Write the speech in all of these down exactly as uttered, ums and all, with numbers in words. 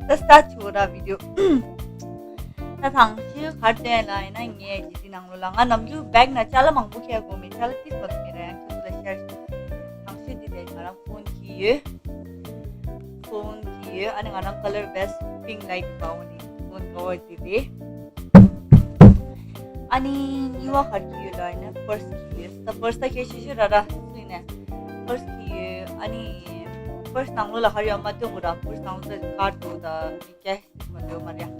ད་སི་ཊར་ཊི་བྱེད་དགོས་ར་བི་ཌི་ཡོ། ད་ཐང་ཤི་གར་བསྟན་ལ་ཡིན་ན་ངས་ཇི་ཏི་ནང་ལོ་ལ་ང་ནམ་རྒྱུན་བེག་ན་ཅ་ལག་མང་པོ་ཁྱེར་དགོས་མེད། ཅ་ལག་ཏིས་མ་ཐུབ་མེད་ར། ཡང་ཁྱོད་ཚོ་ལ་ཤེར་ཞུ། ཐང་ཤི་འདི་དེ་ང་རང་ཕོན་གྱི་ཡོད། ཕོན་གྱི་ཡོད། ཨ་ནི་ང་རང་ཀ་ལར་བེ་སི་ཊི་པིང་ལའིཊ་པའོ་ནི་ཕོན་ཀ་བར་འདི་དེ། ཨ་ནི་གཉིས་པ་གར་གྱི་ཡོད་ལ་ཡིན་ན་པར་སི་གྱི་ཡོད། ད་པར་སི་ད་ཁྱེད་ཤེས་ཤེས་ར་ར་སུ་ཡིན་ནས་པར་སི་གྱི་ཡོད། ཨ་ནི་པར་སི་ནང་ལོ་ལ་གར་ཡོད་མ་སྟོན་དགོས་ར། པར་སི་ནང་ལོ་ད་ཀར་འདུག་ད་ཀེ་ཤི་མ་འདུག་མ་རེད།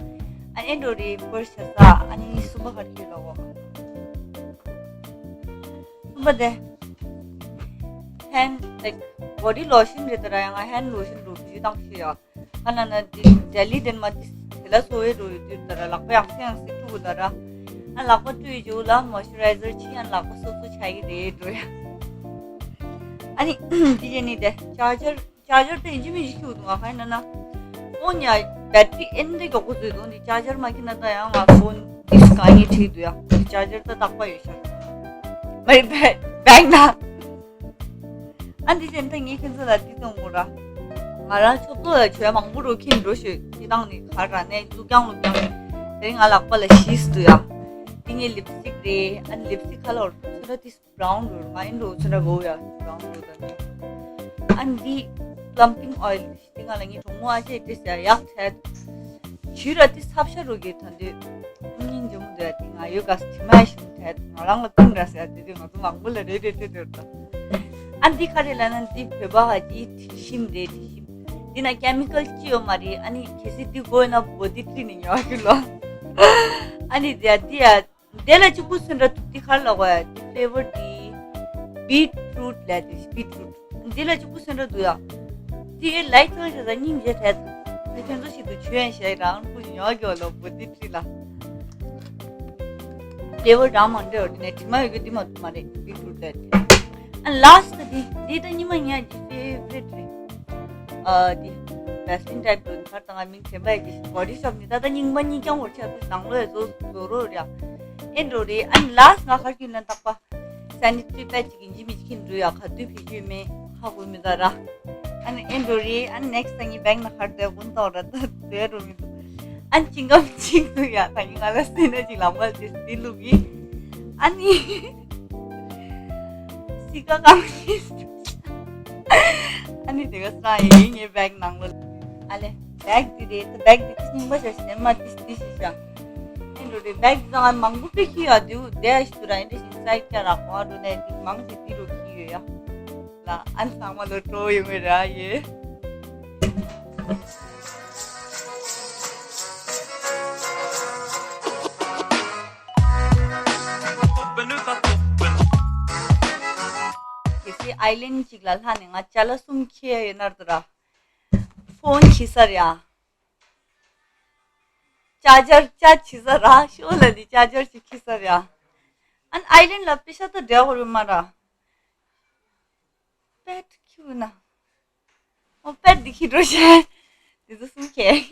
ཨ་ནི་ཨེན་ཌོ་རི་པར་སི་ཆ་ས། ཨ་ནི་གསུམ་པ་གར་གྱི་ཡོད་ལ་འོ། གསུམ་པ་དེ་ཧན་ལའིཀ་བོ་ཌི་ལོ་ཤན་རེད་ད་ར། ཡང་ང་ཧན་ལོ་ཤན་རུ་བཞི་བཏང་ཤེས་ཡ། ཨ་ན་ན་འདི་ཌེ་ལི་དེན་མ་ཏི་དེ་ལ་སོ་བའི་རུ་ཡོད་དུས་ད་ར་ལག་པ་ཡང་སེ་ཡང་སེ་ཐུག་ད་ར། ཨ་ལག་པ་བཀྲུས་རྗེས་ལ་མོ་ཨིས་ཅུ་རའི་ཛར་ཕྱིས་ཡང་ལག་པ་སོབ་སོབ་ཆགས་ཀྱི་རེད་འགྲོ་ཡ། ཨ་ནི་འདི་རྗེས་ནི་དེ་ཅར་ཇར་ཅར་ཇར་དེ་ཡིན་གཅིག་མིན་གཅིག་ཁྱུག་འདུག་ང་ཁ་ཡིན་ན་ན། ཨོ་ཉ་བེ་ཊི་རི་ཨེན་དེ་མགྱོགས་པོ་ཟོས་འདུག་འདི་ཅར་ཇར་མ་ཁྱེར་ན་ད་ཡང་ང་ཕོན་ཏིས་གང་ཡིན་བྲིས་འདུག་ཡ། འདི་ཅར་ཇར་ད་རྟག་པ་ཡོད་ཤག་མ་རེད་བེག་ན། ཨ་འདི་བཞིན་ད་ངས་ཁྱེད་ཚོ་ལ་འདི་གཏོང་དགོས་ར། ང་རང་ཆོས་ཚོགས་ལ་བྱོས་མང་པོ་རུ་ཁྱིམ་འགྲོ་ཞོད་ཅི་དང་ནི་ག་ར་ནས་ལུག་རྐྱང་ལུག་རྐྱང་། དེ་རིང་ང་ལག་པ་ལ་ཤིས་འདུག་ཡ། འདི་ངའི་ལིབ་སི་ཊིག་རེད། ཨ་ནི་ལིབ་སི་ཊིག་ཁ་ལོར་ཚོད་ལ་ཏིས་བྷ་རའུན་རུ་མ་ཡིན་རུ་ཚོད་ལ་གོ་ཡ་བྷ་རའུན་རུ་ད་ནི། ཨ་འདི་པི་ལམ་པིང་ཨོ་ཡིལ་འདི་ང་ལ་ངའི་གྲོགས་མོ་ཨ་ཅེ་ཏིས་ཡ་ཡག་ཐད། ཞུ་ར་ཏིས་ཚབ་ཤ་རུ་གི་ཐོན་དུས། སྙིང་རྗེ་མོ་འདུག་ཡ། དེ་ང་ཡོད་ག་ས་དྲི་མ་ཞིམ་ཐད་ང་རང་ལ་ཏིང་ར་ཟེར་ཡ་དེ་དུས་ང་ཚོ་མང་པོ་ལ་རེ་རེ་དྲི་དུས་ད། ཨ་འདི་ག་རེ་ལབ་ན་འདི་བོད་པ་ག་ཅིག་དྲི་ཞིམ་རེད་དྲི་ཞིམ། འདི་ན་ཀེ་མི་ཀལ་ཅི་ཡོད་མ་རེད། ཨ་ནི་གལ་སྲིད་འདི་དགོས་ན་བོ་ཌི་ཊི་ནི་ཉོ་ཞུ་ལོ། ཨ་ནི་དེ་ཡ་འདི་ཡ་དེ་ལ་གཅིག་པུ་སུན་འདྲ་འདུག་འདི་ག་རེ་ལབ་དགོས་ཡ། འདི་ཕི་ལེ་ཝར་འདི་བིཊ་རུཊ་ལབ་དེ་བིཊ་རུཊ། འདི་ལ་གཅིག་པུ་སུན་འདྲ་འདུག་ཡ། དེ་ལའིཊ་ཚང་ཞེ་ས་སྙིང་རྗེ་བྲལ། དེ་ཁྱོད་ཚོ་ཞིག་ཏུ་ཆོས་ཡན་ཞེ་རང་ཁུ་ཉོ་གི་ལོ་བོ་དེ་ཁྲི་ལ། ལེ་ཝར་རང་མང་འདྲེ་བར་དེ་ནས་དྲི་མ་ཡོད་གི་འདི་མ་ཐུབ་མ་རེད་བིཊ་རུཊ་ལ་དེ། ཨ་ལཱསི་ཊི་དེ་འདི་ད་ཉི་མ་ཉག་གི་ཕེ་ཝ་རི་ཊི་རེད། ཨ་དེ་བེ་སི་ལིན་ཊའིབ་དུ་ཁར་དང་མིང་དྲན་པ་ཡི་གི་བོ་ཌི་ཤོབ་ནི་ད་ད་རྙིང་མ་རྙིང་རྐྱང་བོར་ཆགས་དུས་ནང་ལོ་ཡ་བཟོ་བཟོ་རོགས་རེད། ཨེ་འགྲོ་རེད། ཨ་ནི་ལཱསི་ཊི་ང་ཁར་ཁྱོད་ལ་བཏགས་པ། སེ་ནི་ཊ་རི་པེཌ་ཅིག་ཡིན་གཅིག་མིན་གཅིག་འགྲོ་ཡ། ག་དུས་བེད་སྤྱོད་མེད་ཧ་གོ་མི་ད་ར། ཨ་ནི་ཨེ་འགྲོ་རེད། ཨ་ནི་ནེག་སི་ཊི་ད་ངའི་བེག་ན་གར་དེ་དགུན་ཏོག་ར་ད་དེ་རུ་མི་འདུག་ཨ་ནི་ཅིང་ཀམ་ཅིག་འདུག་ཡ། ད་ངའི་ང་ལ་སེ་ན་ཅིག་ལམ་བར་དེ་སི་ལུག་ཡིན། ཨ་ནི་སི་ཀ་གང་ཡིན། ཨ་ནི་དེ་ག་ས་ཡིན་ངའི་བེག་ནང་ལོ། ཨ་ལེ། བེག་འདི་རེད། ད་བེག་འདི་ཅི་རྙིང་པ་ཞིག་ཟེར་མ་འདི་འདི་ཞིག་བཞག་ཨེ་འགྲོ་རེད། བེག་འདི་ཚང་མ་མང་པོ་སྤེལ་གྱི་ཡོད་འདུག་དེ་ཞིག་ཏུ་ར་ཨེ་འདྲ་ཞིག་སའི་ཀྱ་རག་པ་འགྲོ་ནས་འདི་མང་ཞིག་འདི་རུ་འཁྱེར་ཡོད་ཡ། ལ་ཨ་ནི་ཚང་མ་ལོ་སྤྲོ་ཡོང་བའི་ར་ཡོད། གལ་སྲིད་ཨའི་ལན་གཅིག་ལ་ལྷག་ནས་ང་ཅ་ལག་གསུམ་འཁྱེར་ཡོད་ན་འདུག་ར། ཕོན་འཁྱེར་ས་རེད་ཨ། ཅར་ཇར་ཅར་བྱེད་ས་ར་ཤོག་ལ་ནི་ཅར་ཇར་ཅིག་འཁྱེར་ས་རེད་ཨ། ཨན་ཨའི་ལན་ལ་པེ་ཤ་ད་འདྲ་བོ་རེད་མ་ར། པེད་འཁྱེར་ན། ཨོ་པེད་འདི་འཁྱེར་འགྲོ་ཤེས། འདི་ཚོ་གསུམ་འཁྱེར།